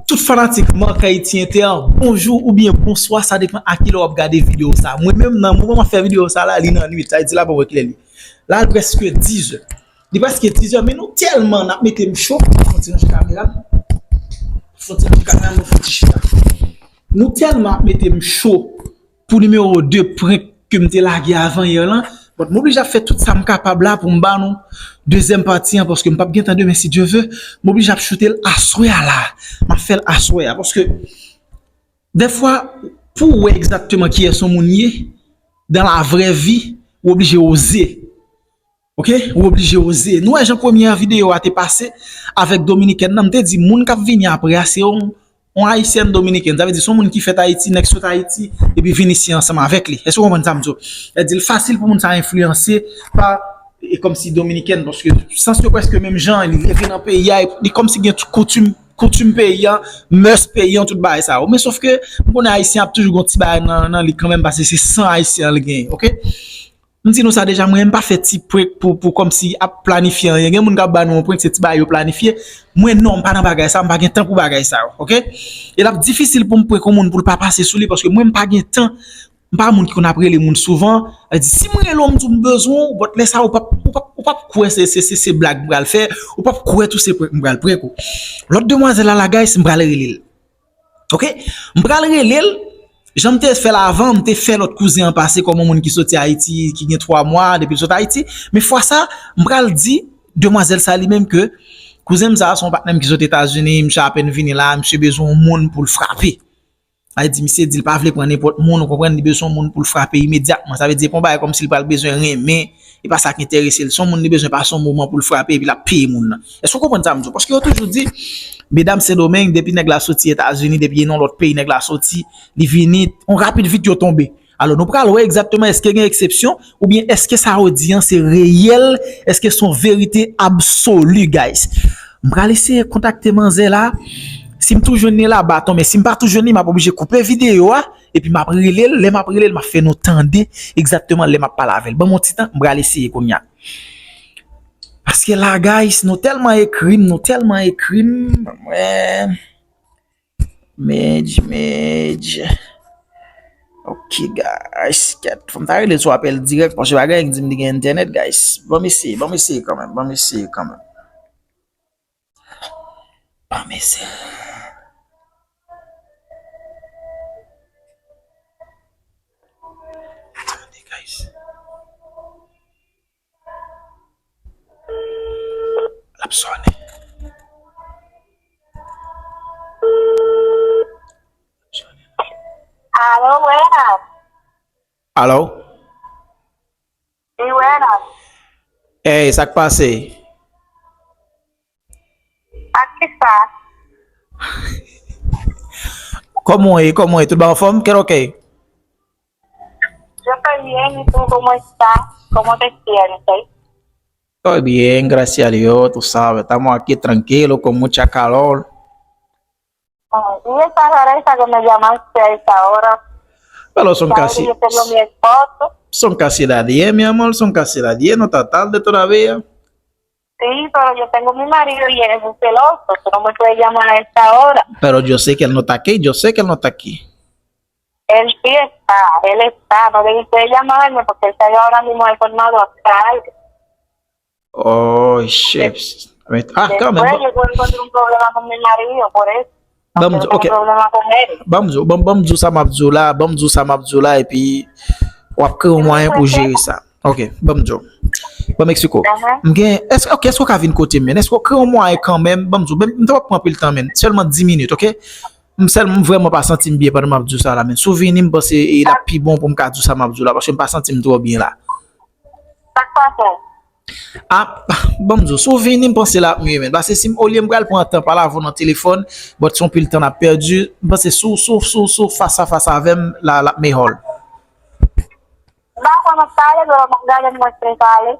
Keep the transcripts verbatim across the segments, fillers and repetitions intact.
Tout fanatik Marc Haiti Inter, bonjou oubyen bonswa, sa depann a kilè w ap gade videyo sa. Mwen menm, nan moman m ap fè videyo sa la, li nan nuit, sa vle di la pa wè kilè li. La, l prèske dizè. Li prèske dizè, men nou tèlman n ap mete m cho, fon ti ranje kamera m. Fon ti ranje kamera m, fon ti chita. Nou tèlman ap mete m cho pou nimewo de prank ke m te lage avan yè lan. But m oblije ap fè tout sa m kapab la pou m ba nou dezyèm pati an, paske m p ap gen tan demen, si Dye ve. M oblije ap choute l aswè a la. M ap fè l aswè a, paske dèfwa, pou w wè egzakteman kiyès yon moun ye, dan la vrè vi, ou oblije oze. Oke? Ou oblije oze. Nou wè jan premyè videyo a te pase avèk Dominikèn nan, m te di moun k ap vini apre a, se yon, yon Ayisyèn Dominikèn. Sa vle di, se yon moun ki fèt Ayiti, nèg sot Ayiti, epi vin isi ansanm avèk li. Èske w konprann sa m di w? Sa vle di, l fasil pou moun sa enfliyanse pa, e kòmsi Dominikèn, paske sans yo prèske menm jan, li leve nan peyi a, li kòmsi gen tout koutim, koutim peyi a, mès peyi a, tout bagay sa yo. Men sòf ke, m konnen Ayisyen ap toujou gen yon ti bagay nan, nan li kanmenm, paske se san Ayisyen an li genyen, oke? M di nou sa deja, mwen menm m pa fè ti prank pou, pou kòmsi ap planifye anyen. Gen moun k ap ba nou yon prank, se ti bagay yo planifye. Mwen non, m pa nan bagay sa, m pa gen tan pou bagay sa yo, oke? E l ap difisil pou m prank yon moun pou l pa pase sou li, paske mwen m pa gen tan, m pa moun ki konn ap rele moun souvan. Sa di, si m rele w, m di w m bezwen w, but lè sa a, ou p ap, ou p ap, ou p ap kwè se, se, se, se blag m pral fè, ou p ap kwè tou se prank m pral prank ou. Lòt demwazèl la, la, guys, m pral rele l. Oke? M pral rele l. Jan m te fè l avan, m te fè lòt kouzen an pase kòm yon moun ki soti Ayiti, ki gen twa mwa depi l sot Ayiti. Men fwa sa, m pral di demwazèl sa li menm ke kouzen m sa a se yon patnè m ki sot Etazini, misye apèn vini la, misye bezwen yon moun pou l frape. Sa vle di, misye di l pa vle pran nenpòt moun, ou konprann, li bezwen yon moun pou l frape imedyatman. Sa vle di, e pa yon bagay kòmsi l pral bezwen renmen, e pa sa k enterese l. Se yon moun li bezwen pase yon moman pou l frape, epi l ap peye moun nan. Èske w konprann sa m di w? Paske yo toujou di, medam Sendomeng, depi nèg la soti Etazini, depi e nan lòt peyi nèg la soti, li vini, on rapid vit yo tonbe. Alò, nou pral wè egzakteman èske gen eksepsyon, oubyen èske sa yo di an se reyèl, èske se yon verite absoli, guys. M pral eseye kontakte manzè la. Si m tou jwenn li la, baton, men si m pa tou jwenn li, m ap oblije koupe videyo a, epi m ap rele l. Lè m ap rele l, m ap fè nou tande egzakteman lè m ap pale avè l. Ban m yon ti tan, m pral eseye kounye a. Paske la, guys, nou tèlman ekri m, nou tèlman ekri m, mwen, Medj, medj. Ok, guys, kèt. Fò m ta rele sou apèl dirèk, paske pa gen anyen ki di m li gen entènèt, guys. Ban m eseye, ban m eseye kanmenm, ban m eseye kanmenm. Ban m eseye. Tande, guys. L ap sonnen. Alo, buenas. Alo? Sí, buenas. Ey, sa k pase? Ak kisa? Kòman w ye? Kòman w ye? Tout bagay anfòm? Kèt, ok. Yo estoy bien, ¿y tú cómo estás? ¿Cómo te sientes? Estoy bien, gracias a Dios, tú sabes, estamos aquí tranquilos, con mucha calor. Ah, y esa rareza que me llamaste a esta hora. Pero son casi, yo tengo mi esposo. Son casi las diez, mi amor, son casi las diez, no está tarde todavía. Sí, pero yo tengo mi marido y él es muy celoso. Tú no me puedes llamar a esta hora. Pero yo sé que él no está aquí, yo sé que él no está aquí. Él sí está, él está. No debiste de llamarme porque él está ahora mismo de colmado a buscar algo. Oh, shit. Ah, quand même. Después yo encontré un problema con mi marido, por eso. Ban m di, ok. Problema con él. Ban m di, ban, ban m di w sa m ap di w la, ban m di w sa m ap di w la, epi w ap kreye yon mwayen pou jere sa. Ok, ban m di w. Ban m eksplike w. M gen, èske, ok, èske w ka vin kote m, men? Èske w kreye yon mwayen kanmenm? Ban m di w, men m t ap pran anpil tan, men. Sèlman dis minit, ok? M sèlman, m vrèman pa santi m byen pandan m ap di w sa la, men. Si w vini, m panse e l ap pi bon pou m ka di w sa m ap di w la, paske m pa santi m twò byen la. Sa k pase? Ah, ban m di w, si w vini, m panse l ap miye, men. Paske si m, olye m pral pran tan pale avè w nan telefòn, but se yon pil tan n ap pèdi, m panse si w, si w, si w, si w fas a fas avè m, la, l ap meyò. M pa konn pale, bro, m ap gade m mwen fin pale.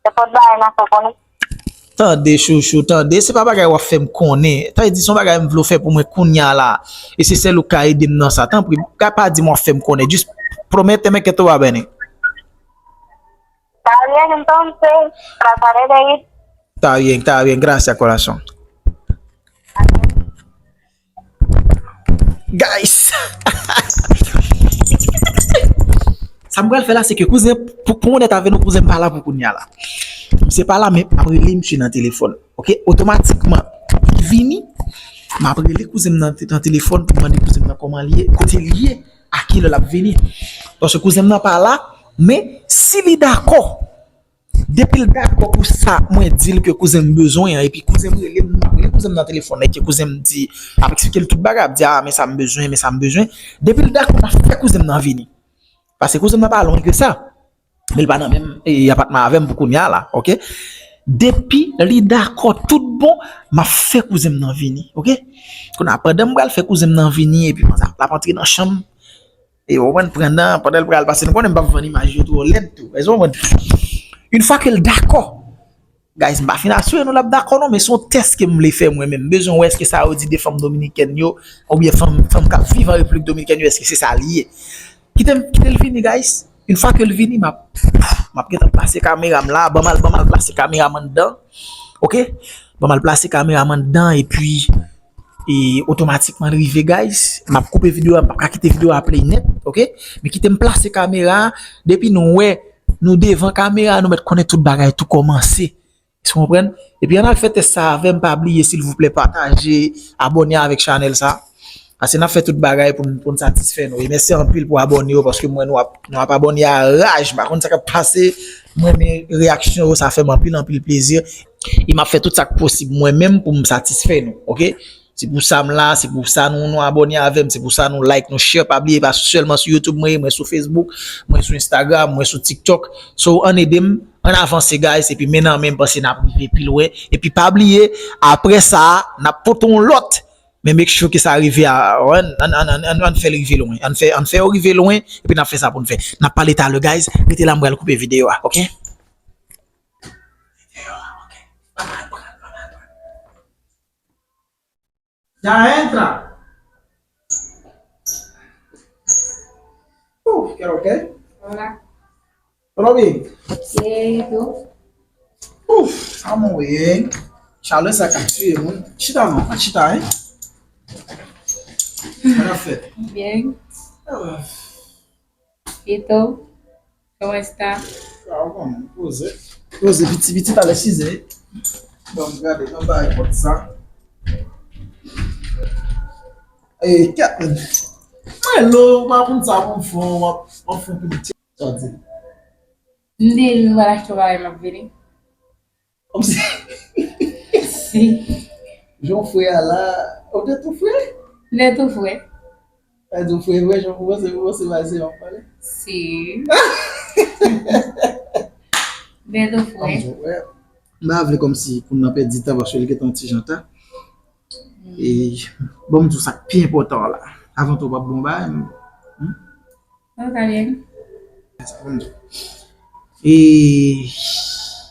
Se fòt bagay nan fè konnen. Tande, chouchou, tande. Se pa bagay w ap fè m konnen. Sa vle di, se yon bagay m vle w fè pou mwen kounye a la. E se sèl ou k ka ede m nan sa. Tanpri, pa di m w ap fè m konnen. Jis promete m ke todo va bien. Está bien, entonces, trataré de ir. Está bien, está bien. Gracias, corazón. Guys! Sa m pral fè la, se ke kouzen, pou, pou onèt avè nou, kouzen m pa la pou kounye a la. Misye pa la, men m ap rele misye nan telefòn. Ok? Otomatikman, li vini, m ap rele kouzen m nan, nan telefòn pou mande kouzen m nan kòman l ye, kote l ye, a kilè l ap vini. Paske kouzen m nan pa la, men si li dakò, depi l dakò pou sa mwen di l ke kouzen m bezwen an, epi kouzen m rele m, m ap rele kouzen m nan telefòn, epi kouzen m di, m ap eksplike l tout bagay, ap di, a, men sa m bezwen, men sa m bezwen. Depi l dakò, m ap fè kouzen m nan vini. Paske kouzen m nan pa lwen ke sa. Men l pa nan menm, e, apatman avè m pou kounye a la, ok? Depi li dakò tout bon, m ap fè kouzen m nan vini, ok? Kounye a, pandan m pral fè kouzen m nan vini, epi konsa, l ap antre nan chanm, e w konprann, pandan, pandan l pral pase, nou konnen m p ap vann imaj yo twò lèd tou. Èske w konprann? Yon fwa ke l dakò, guys, m pa fin asire nou l ap dakò non, men se yon tès ke m vle fè mwen menm. M bezwen wè èske sa yo di de fanm dominikèn yo, oubyen fanm, fanm k ap viv an Repiblik Dominikèn yo, èske se sa l ye? Kite m, kite l vini, guys. Yon fwa ke l vini, m ap, m ap gentan plase kamera m la. Ban m al, ban m al plase kamera m anndan. Ok? Ban m al plase kamera m anndan, epi, e otomatikman l rive, guys. M ap koupe videyo a, m p ap ka kite videyo a play nèt, ok? Men kite m plase kamera a. Depi nou wè, nou devan kamera, nou mèt konnen tout bagay tou kòmanse. Èske w konprann? Epi ann al fè tès sa avè m, pa bliye, silvouplè, pataje, abòne avèk chanèl sa. Paske n ap fè tout bagay pou n, pou n satisfè nou. E mèsi anpil pou abòne yo, paske m wè nou ap, nou ap abòne a raj. M pa konn sa k ap pase. M renmen reyaksyon yo, sa fè m anpil, anpil plezi. E m ap fè tout sa k posib mwen menm pou m satisfè nou, ok? Se pou sa m la, se pou sa nou, nou abòne avè m, se pou sa nou like, nou share. Pa bliye, pa sèlman sou YouTube mwen ye, mwen sou Facebook, mwen sou Instagram, mwen sou TikTok. So, ann ede m, ann avanse, guys, epi men nan men m panse n ap rive pi lwen. Epi pa bliye, apre sa, n ap pote yon lòt. Men make sure ke sa rive a, ann, ann, ann, ann, ann fè l rive lwen. Ann fè, ann fè yo rive lwen, epi n ap fè sa pou n fè. N ap pale talè, guys. Rete la, m pral koupe videyo a, ok? Ya entra. Uf, quiero qué? Hola. ¿Todo bien? Bien, ¿y tú? Uf, estamos bien. Chalè sa ka tiye moun. Chita non, pa chita, hein? Sa ka fèt? Bien. Ah. ¿Y tú? ¿Cómo está? Ah, bon, poze. Poze, piti, piti, talè size. Bon, gade, nan bay pòt sa. E, kèt. Mwen lo, w pa konn sa pou m fè, w ap, w ap fè piti. Sa di. M di, m pral achte yon bagay, m ap vini. Kòmsi. Si. Jan w fre a la, ou te tou fre? M te tou fre. Sa di w fre vre, jan w panse, w panse bagay se yon pale? Si. M te tou fre. Kòmsi, wè. M pa vle kòmsi pou n nan pèdi tan paske li gentan yon ti jan ta. E, ban m di w sa k pi enpòtan an la. Avan tou, w p ap bon bagay, m, hmm? Sa ta byen. Sa, ban m di w. E,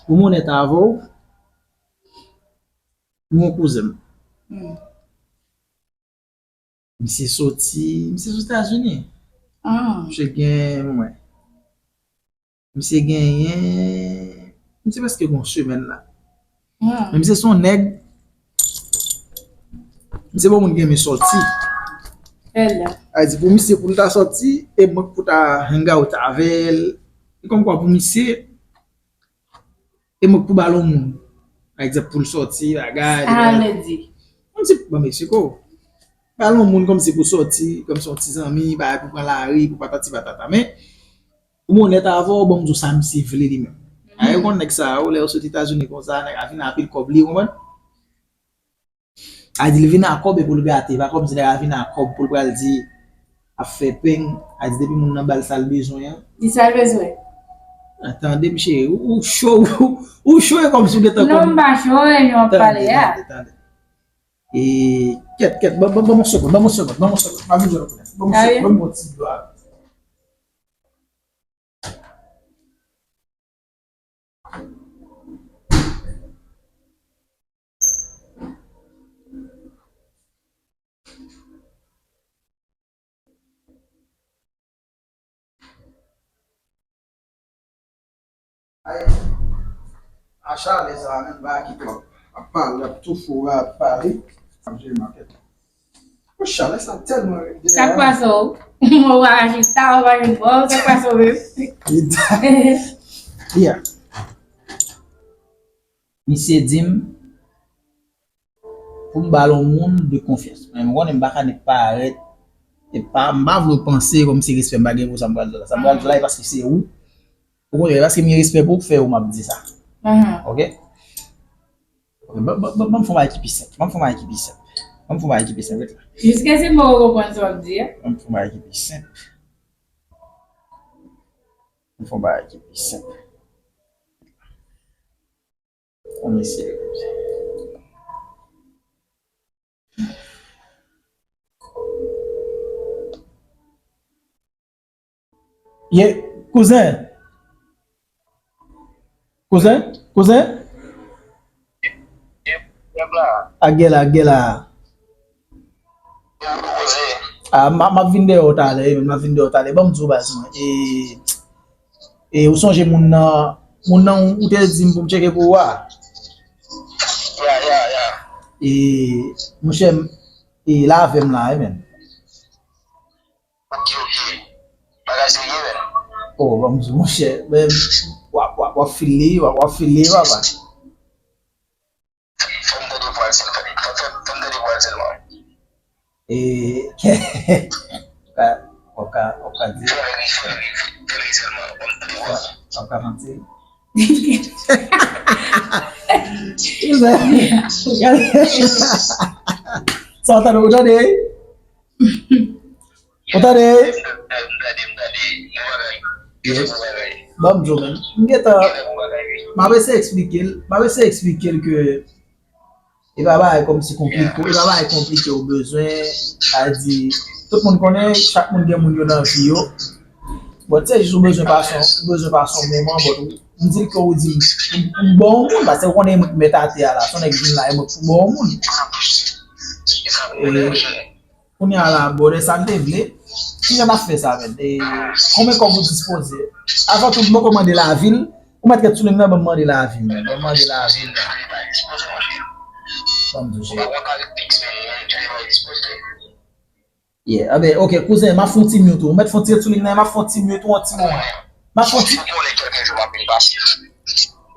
pou m onèt avè w, m gen yon kouzen m. Hmm. Misye soti, misye soti Etazini. Ah. Misye gen, mwen. Misye genyen, misye prèske gen yon semèn la. Ah. Men misye se yon nèg, misye bon moun ki renmen sòti. Hello. Sa vle di pou misye pou l ta sòti, e mwen k pou ta hang out avè l. E kòmkwa pou misye, e mwen k pou ba l yon moun. Pa egzanp, pou l sòti, bagay, sa vle di. Kòmsi, bon, Meksiko. Ba l yon moun kòmsi pou sòti, kòmsi yon ti zanmi, bagay pou pran lari, pou patati patata. Men, pou m onèt avè w, ban m di w sa misye vle li menm. Mhm. A, yo konn nèg sa yo, lè yo soti Etazini konsa, nèg la vin anpil kòb li, ou konprann? A di l vin a kòb e pou l gate, pa kòmsi nèg la vin a kòb pou l pral di ap fè peng, a di depi moun nan ba l sa l bezwen an. Di sa l bezwen. A, tande, m cheri, ou, ou cho, ou, ou cho e kòmsi w gentan konn. Non, m pa cho, e jan w ap pale a. Tande, tande, tande. E, kèt, kèt, ban, ban, ban m yon segonn, ban m yon segonn, ban m yon segonn, m ap vin jwenn ou kounye a. Ban m yon segonn, ban m yon ti dlo a. Ay, a chalè sa a menm, bagay ki twòp. Ap pale, ap toufe w, ap pale. Ap jere makèt. Chalè sa tèlman red. Sa k pase w? Mwen pa ka chita, mwen pa jwenn bò, sa k pase w menm? Yeah. Misye di m pou m ba l yon moun de konfyans. Men m konnen m pa ka nèk parèt, e pa, m pa vle w panse kòmsi respè m pa gen pou sa m pral di w la. Sa m pral di w la, e paske se ou. Okontrè, e paske m gen respè pou ou k fè ou m ap di sa. Oke? Oke, ban, ban, ban, ban m fè yon bagay ki pi senp. Ban m fè yon bagay ki pi senp. Ban m fè yon bagay ki pi senp, ret la. Jiskaske m poko konprann sa w ap di a. Ban m fè yon bagay ki pi senp. Ban m fè yon bagay ki pi senp. Yon mesye. Ye, kouzen. Kouzen, kouzen. Ak gè la, ak gè la. Ah, m, m ap vin dèyè w talè, m ap vin dèyè w talè. Ban m di w baz mwen. E, e ou sonje moun nan, moun nan ou te di m pou m tcheke pou ou a? Ya, ya, ya. E, monchè, e l avè m la, wi, menn. Ok, ok. Bagay serye, menn. Oh, ban m di w, monchè, men, w ap, w ap, w ap file, w ap, w ap file, papa. Fè m tande vwa l sèlman. Fè, fè, fè m tande vwa l sèlman. E, w ap ka, w ap ka, w ap ka di. Fè l ri, fè l ri, fè l ri sèlman. Fè m tande vwa l. W ap ka santi. Sa w tande, ou tande? Ou tande? Ban m di w, menn. M gentan, m ap eseye eksplike l, m ap eseye eksplike l ke e pa bagay kòmsi konplike, e pa bagay konplike ou bezwen, sa vle di, tout moun konnen, chak moun gen moun yo nan vi yo. Bon, se jis ou bezwen pase, ou bezwen pase yon moman, bon, ou, m di l ke ou di m, m, m bon moun, paske ou konnen e mwen ki mèt atè a la, se yon nèg vin la, e mwen ki pou bon moun. E, Kounye a la, brother, sa n te vle? Kijan n ap fè sa, menn? E, konbyen kòb ou dispoze? Avan tout, m poko mande lavi l. Ou mèt ret sou liy nan, ban m mande lavi l, menn. Ban m mande lavi l, la. Ban m di w, cheri. Yeah, a ben, ok, kouzen, m ap fè yon ti mute ou. Ou mèt fè yon ti ret sou liy nan, m ap fè yon ti mute ou yon ti moman. M ap fè yon ti Ou konnen kèlke jou m ap vin pase.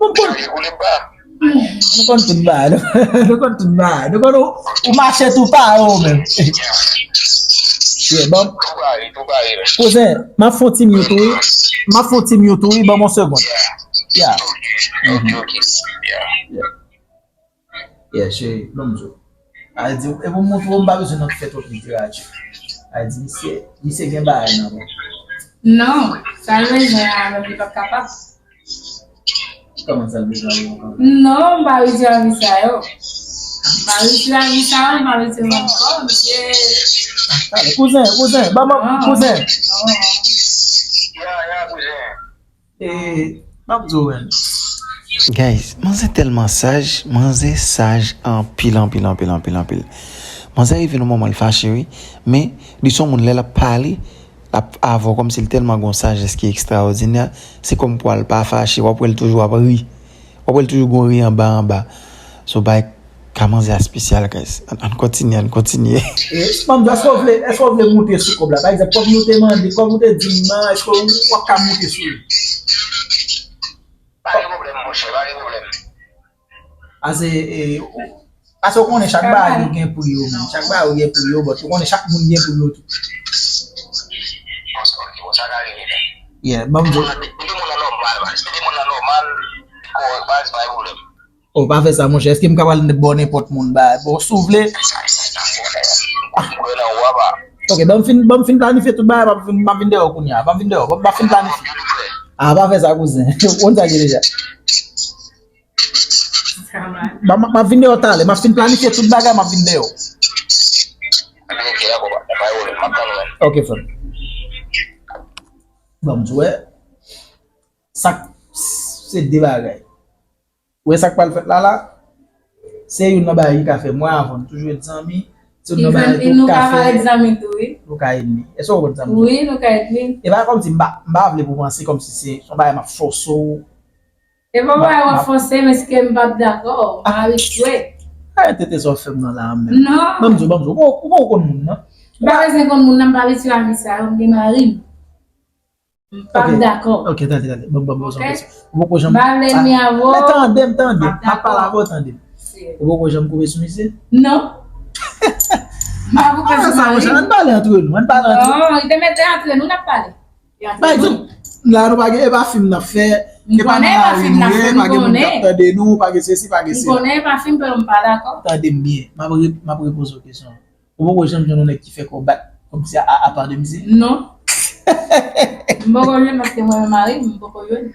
Bon, bon. Chaje koule ba. Nou konn tout bagay, nou, nou konn tout bagay. Nou konn ou, ou mache tou pare ou menm. Yeah, bon. Tou pare, tou pare, men. Kouzen, m ap fè yon ti mute, wi. M ap fè yon ti mute, wi. Ban m yon segonn. Yeah. Yeah. Ok, ok, ok. Yeah. Yeah. Yeah, cheri, ban m di w. A di, e pou m montre w, m pa bezwen nan fè twòp literati. A di, misye, misye gen bagay nan men. Non, sa l bezwen a menm, li p ap kapab. Kòman sa l bezwen a menm? Non, m pa retire avi sa yo. M pa retire avi sa yo, m pa retire ankò, misye. Ah, talè, kouzen, kouzen, ban m, non, kouzen. Non. Ya, ya, kouzen. E, m ap di w, menn. Guys, manzè tèlman saj, manzè saj anpil, anpil, anpil, anpil, anpil. Manzè rive nan moman l fache, wi, men li se yon moun lè l ap pale, l ap avè w kòmsi l tèlman gen yon sajès ki ekstraòdinè, se kòmkwa l pa fache, w ap wè l toujou ap ri. W ap wè l toujou gen yon ri anba anba. So, bay Ka manzè a espesyal, guys. Ann, ann kontinye, ann kontinye. E, ban m di, èske w vle, èske w vle moute sou kòb la? Pa egzanp, kòb nou te mande, kòb ou te di m nan, èske w, w ap ka moute sou li? Pa gen pwoblèm, monchè, pa gen pwoblèm. Ase, e, ou, ase ou konnen chak bagay yo gen pri yo, menn. Chak bagay yo gen pri yo, but ou konnen chak moun gen pri yo tou. Bon, sa, bon, sa ka rive, menn. Yeah, ban m di w. Mete moun nan nòmal, baz. Mete moun nan nòmal, kòrèk, baz, pa gen pwoblèm. Oh, pa fè sa, monchè. Èske m ka pral ba w nenpòt moun bagay? Bon, si w vle. Ok, ban m fin, ban m fin planifye tout bagay, m ap vin, m ap vin dèyè w kounye a. Ban m vin dèyè w, ban m fin planifye. Ah, pa fè sa, kouzen. Ou konn sa k ye deja. Ban m, m ap vin dèyè w talè. M ap fin planifye tout bagay, m ap vin dèyè w. Ok, frè m. Ban m di w, wè. Sa k, se de bagay. Ou wè sa k pral fèt la la? Se youn nan bagay ki ka fè mwen avè w nou toujou ret zanmi. Se youn nan bagay tou ka fè nou ka ret zanmi tou, wi. Nou ka enmi. Èske w konprann sa m di w? Wi, nou ka enmi. E pa kòmsi m pa, m pa vle pou w panse kòmsi se yon bagay m ap fòse w. E pa bagay w ap fòse m, èske m p ap dakò? M abitye. Arete tete sa w fè m nan la a menm. Non. Ban m di w, ban m di w. Ou poko konn moun nan. M pa bezwen konn moun nan, m pa vle sou avi sa yo, m gen mari m. M p ap dakò. Ok, tande, tande. Ban m, ban m poze yon kesyon. Ou poko janm. M pa vle ni avè w. Men tande m, tande m. M ap pale avè w, tande m. Ou poko janm koupe sou misye? Non. M pa koupe sou mari m. Ann pale antre nou, ann pale antre nou. Non, li te mete antre nou, n ap pale. Pa egzanp, la nou pa gen, e pa fim n ap fè, e pa nan lari nou ye, pa gen moun k ap tande nou, pa gen sesi, pa gen sela. M konnen e pa fim, men m pa dakò. Tande m byen, m ap re-, m ap repoze w kesyon an. Ou poko janm jwenn yon nèg ki fè kò bat kòmsi a, a, apa de misye? Non. M poko jwenn paske mwen menm mari m, m poko jwenn.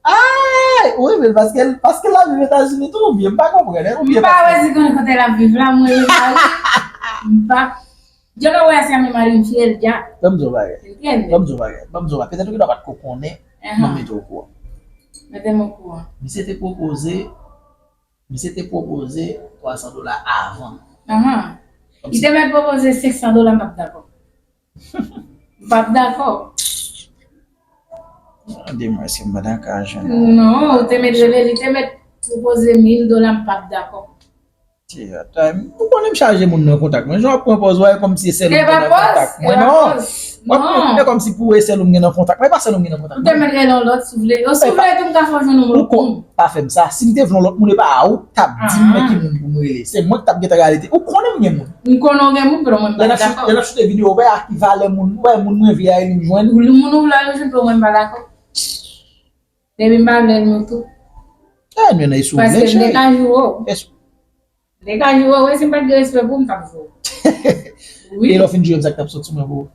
Ay! Ou renmen l paske, paske l ap viv Etazini tou, oubyen? M pa konprann, oubyen paske. M pa resi konn kote l ap viv la, mwen menm mari m, m pa. Jan w wè se a menm mari m fiyèl dja. Ban m di w bagay. Ban m di w bagay. Ban m di w bagay. Petèt ou gen dwa pa t ko konnen, mwen mete w okouran. Mete m okouran. Misye te pwopoze Misye te pwopoze twa san dola avan. Ahan. Li te mèt pwopoze senk san dola, m p ap dakò. M p ap dakò. Mande mwen si m pa dakò a jwenn. Non, ou te mèt rele, li te mèt pwopoze mil dola, m p ap dakò. Ou konnen m chaje moun nan kontak mwen. Jan w ap pran pòz, wè, kòmsi e sèl ou m gen nan kontak mwen. Non. W ap pran, e kòmsi pou ou e sèl ou m gen nan kontak mwen. E pa sèl ou m gen nan kontak mwen. Ou te mèt rele yon lòt si w vle. Ou si w vle tou m ka fè w jwenn yon lòt moun. Pa fè m sa. Si m te vle yon lòt moun, e pa ou k t ap di m men ki moun pou m rele. Se mwen ki t ap gentan rale te. Ou konnen m gen moun. M konnen w gen moun, men mwen m pa dakò. Lè n ap choute videyo, ou wè a ki valè moun, ou wè moun mwen vle a, e li m jwenn. Moun ou vle a, li jwenn, men mwen m pa dakò. Depi m pa vle l, nou tou. E, nou nan sou. Paske m te ka joure w. M te ka joure w, wi, si m pa t gen respè pou w, m t ap joure w. Wi. E lè w fin joure m, sa k t ap sot sou mwen pou ou?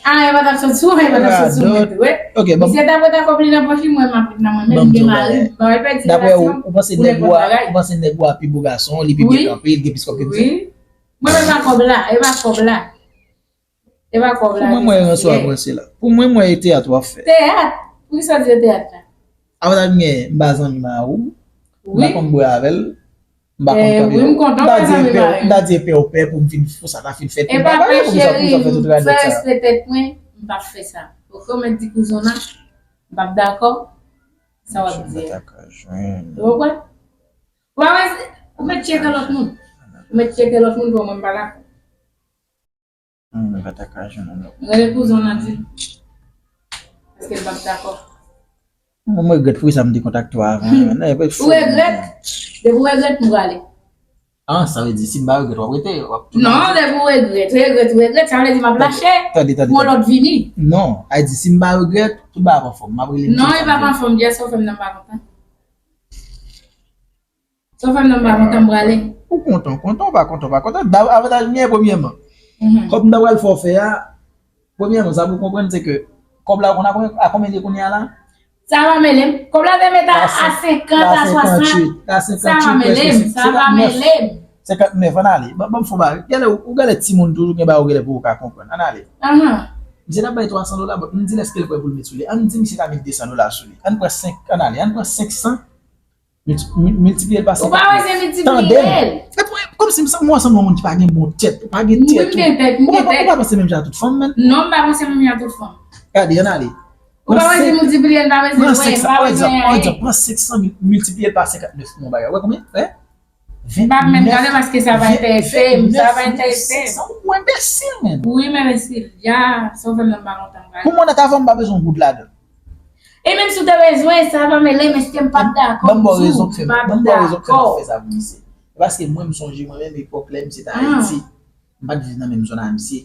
A, e pa t ap sot sou mwen, e pa t ap sot sou mwen tou, wi. Ok, bon. Misye t ap ret ak kòb li nan pòch li, mwen m ap ret nan mwen menm, m gen mari m, m pa pral pèdi relasyon pou nenpòt bagay. Ou panse nèg ou a pi bo gason, li pi byen kanpe, li gen plis kòb ke misye? Wi. Mwen menm pa kòb la, e pa kòb la. E pa kòb la. Pou mwen, mwen ranse w ap ranse la. Pou mwen, mwen e teyat w ap fè. Teyat? Poukisa w di se teyat la? Avantaj m genyen, m pa zanmi mari w. M pa konn bwè avè l. M pa konn kanpe. Wi, m kontan wè zanmi mari m. M ta di e pè w pè pou m vin fou sa ta fin fèt. E pa vre, cheri, m fè respè tèt mwen, m p ap fè sa. Ok, ou mèt di kouzon nan, m p ap dakò. Sa w ap di a. Ou konprann? Ou pa wè, ou mèt tcheke lòt moun. Ou mèt tcheke lòt moun pou mwen m pa dakò. Hmm, mwen pa ta ka jwenn yon lòt. Rele kouzon w nan di l. Paske l p ap dakò. Mwen, mwen regrèt poukisa m te kontakte w avan. Ou regrèt? Depi w regrèt, m prale. Ah, sa vle di si m pa regrèt, w ap rete, w ap tounen. Non, depi w regrèt, regrèt, regrèt, sa vle di m ap lache pou yon lòt vini. Non, sa vle di si m pa regrèt, tout bagay ap anfòm. M ap rele m. Non, li p ap anfòm, Jess, ou fè m nan m pa kontan. Sa w fè m nan m pa kontan, m prale. Ou kontan, kontan, ou pa kontan, ou pa kontan. Avantaj m genyen, premyèman. Kòb m ta pral fè w fè a, premyèman, sa pou w konprann, se ke kòb la, ou konn a konbyen, a konbyen l ye kounye a la? Sa pa mele m. Kòb la te mete a senkant, a swasant. Sa pa mele m, sa pa mele m. Senkantnèf, ann ale. Ban, ban m fè w bagay. Genlè ou, ou genlè timoun toujou, gen bagay ou genlè poko ka konprann. Ann ale. Misye t ap bay twa san dola, but m di l èske l prè pou l met sou li. Ann di misye ta met de san dola sou li. Ann pran senk, ann ale, ann pran senk san. Milti-, mi-, miltipliye l pa senkantnèf. Ou pa bezwen miltipliye l. Tande m. E pou, kòmsi m sanm, mwen sanm yon moun ki pa gen bon tèt, ou pa gen tèt. Mwen gen tèt, mwen gen tèt. Ou pa, ou pa panse menm jan ak tout fanm, menn. Non, m pa panse menm jan ak tout fanm. Gade, ann ale. Ou pa bezwen miltipliye l, pa bezwen, pa bezwen anyen. Pran senk san, miltipliye l pa senkantnèf pou yon bagay. Ou wè konbyen? Wè? M p ap menm gade paske sa pa enterese m, sa pa enterese m. Ou enbesil, menn. Wi, m enbesil. Ya, sa w fè m nan m pa kontan, m pa. Pou mwen, nan ka fè m pa bezwen yon goud ladan. E menm si w te bezwen, sa pa mele m, èske m p ap dakò? Ban m ba w rezon k fè m, ban m ba w rezon k fè m ap fè sa pou misye. E paske mwen, m sonje mwen menm epòk lè misye te Ayiti. M pa t viv nan menm zòn a misye.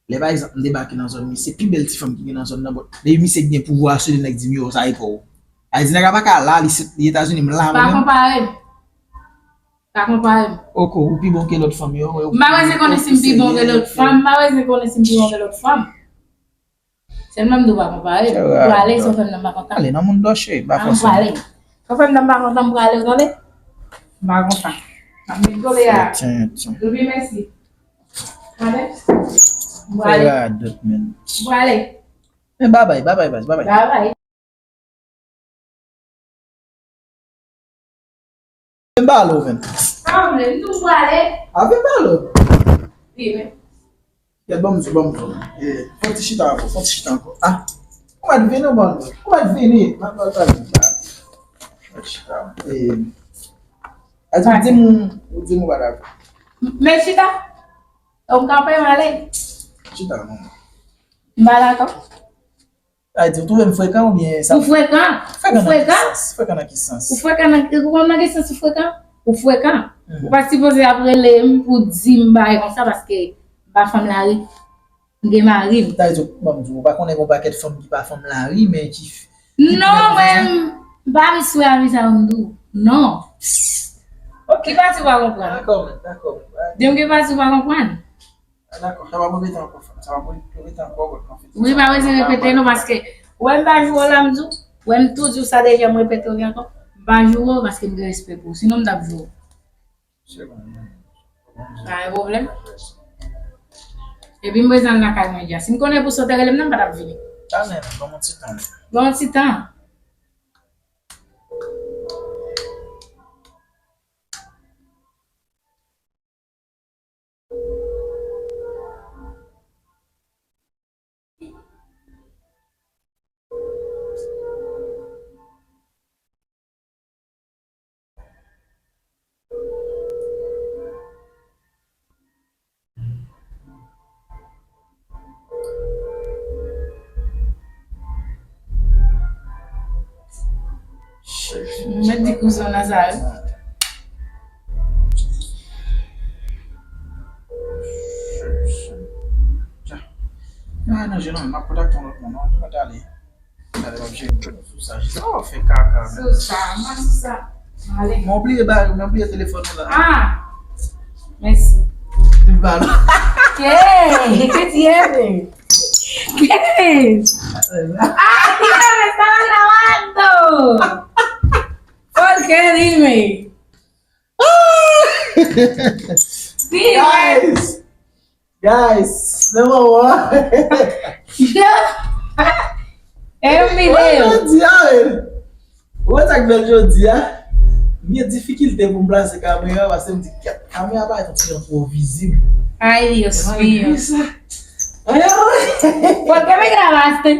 Lè pa egzanp, m debake nan zòn misye, pi bèl ti fanm ki gen nan zòn nan, but depi misye gen pouvwa sou li, nèg di m, yo, sa e pa w. Sa vle di nèg la pa ka la, li sot, li Etazini, m la mwen menm. Pa konpare m. Pa konpare m. Oko, ou pi bon ke lòt fanm yo. M pa bezwen konnen si m pi bon ke lòt fanm, m pa bezwen konnen si m pi bon ke lòt fanm. Sèlman m di w pa konpare. Ou prale, sa w fè m nan m pa kontan. Ale nan moun dòche, pa fòse. An, m prale. Sa w fè m nan m pa kontan, m prale, w tande? M pa kontan. M ap met kole a. Tiens, tiens. Dopi mèsi. Tande? M prale. Radòt, menn. M prale. Men babay, babay, baz, babay. Babay. Vin pale w, menn. Sa w vle, m tou prale. A, vin pale w. Vini. Gad, ban m di, ban m di. E, fè ti chita ankò, fè ti chita ankò. A, ou mèt vini, ou ban m. Ou mèt vini. Mwen pral pale. Fè ti chita. E, Sa di m, ou di m ou pa dakò. Men chita. Ou kanpe m ale. Chita non. M pa dakò. Sa di ou twouve m frekan oubyen sa? Ou frekan. Frekan nan ki sans? Frekan nan ki sans? Ou frekan nan, ou konn nan ki sans ou frekan? Ou frekan. Ou pa sipoze ap rele m pou di m bagay konsa paske m pa fanm lari. M gen mari m. Sa vle di, bon, m di w, ou pa konnen gen yon pakèt fanm ki pa fanm lari, men ki f-, ki Non, mwen, m pa vin sou avi sa yo m di w. Non. Ki pati w pa konprann? Dakò, man, dakò, man. Di m ki pati w pa konprann. Ah, dakò, sa pa pou repete ankò, sa pa pou repete ankò, bon, an fèt, Wi, pa bezwen repete non, paske, wè m pa joure w la, m di w, wè m tou di w sa deja, m repete w li ankò, m pa joure w paske m gen respè pou w, sinon m t ap joure w. Se bon, man. Pa gen pwoblèm. Epi m bezwen al lakay mwen dja. Si m konnen pou sa w te rele m nan, m pa t ap vini. Talè, ban m yon ti tan. Ban m yon ti tan. Mwen di kouzen w nan sa wi. Ay, non, jenon, m ap kontakte yon lòt moun, non, mwen t ale. Gade, w ap jere sou sa. Jis w ap fè kaka, men. Sou sa, mwen sou sa. Ale. Mwen bliye ba, mwen bliye telefòn ou la. Ah! Mèsi. Di m pa non. Hey, ¿qué tiene? ¿Qué? Ah, dígame, está grabando. ¿Por qué? Dime. Dime. Guys! Guys, nan moman. E yon videyo. Jodi a, men. Ou wè sa k bèl jodi a? M gen difikilte pou m plase kamera paske m di, "Kèt, kamera pa yon ti jan twò vizib." Ay, Dios mío. Malgre sa. Ay, ay. ¿Por qué me grabaste?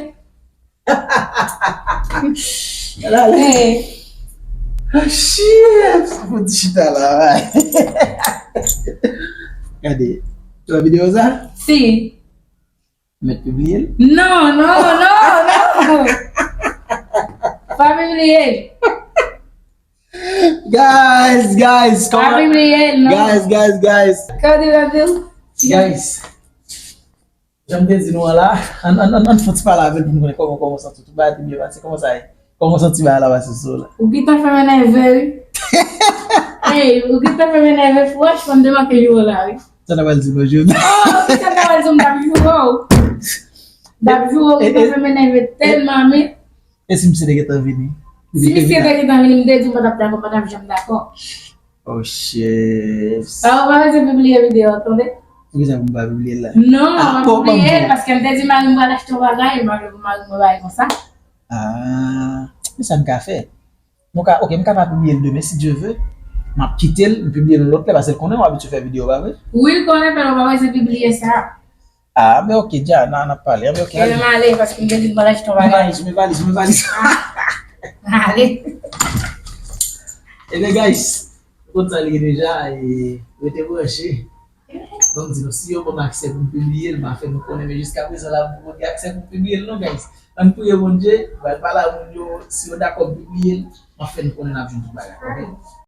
Gade ale. Hey. Ah, shit! Sa fout chita la, wi. Gade. Ou wè videyo sa? Si. Mèt pibliye l? Non, non, non, non. Pa pibliye l. Guys, guys, pa pibliye l, non. Guys, guys, guys. Kòman w ap di? Guys. Jan m te di nou an la, ann, ann, ann, ann fè yon ti pale avè l pou nou konnen kòman, kòman w santi w. Tout bagay te byen pase, kòman sa ye? Kòman w santi bagay la pase sou ou la? Ou gentan fè m enève, wi. Ey, ou gentan fè m enève, franchman, m te manke joure w la, wi. Sa w ta pral di nou jodi? Oh, kisa m ta pral di w, m t ap joure w. M t ap joure w, ou gentan fè m enève tèlman, men. E si misye te gentan vini? Si misye te gentan vini, m te di w m pa t ap dakò, m pa t ap janm dakò. Oh, shit. Ah, ou pa bezwen pibliye videyo a, tande? Poukisa pou m pa pibliye l la? Non, ah, pa pibliye l, paske m te di mari m pral achte yon bagay, e mari m, mari m yon bagay konsa. Ah, men sa n ka fè. Nou ka, ok, m ka pa pibliye l demen, si Dye ve. M ap kite l, m pibliye l yon lòt lè, paske l konnen w abitye fè videyo, pa vre? Wi, l konnen, men ou pa bezwen pibliye sa. Ah, men ok, dja, n a, n ap pale. Ah, men ok, ale. Ebyen, m ale, paske m te di m pral achte yon bagay. Men valiz, men valiz, men valiz. Ah, ale. Ebyen, guys, nou konn sa l ye deja, e rete branche. Donk, di nou, si yo ban m aksè pou m pibliye l, m a fè nou konnen, men jiskaprezan la, m poko gen aksè pou m pibliye l, non, guys. Ann priye Bondye, m pral pale a moun yo, si yo dakò m pibliye l, m a fè nou konnen n ap jwenn tout bagay, ok?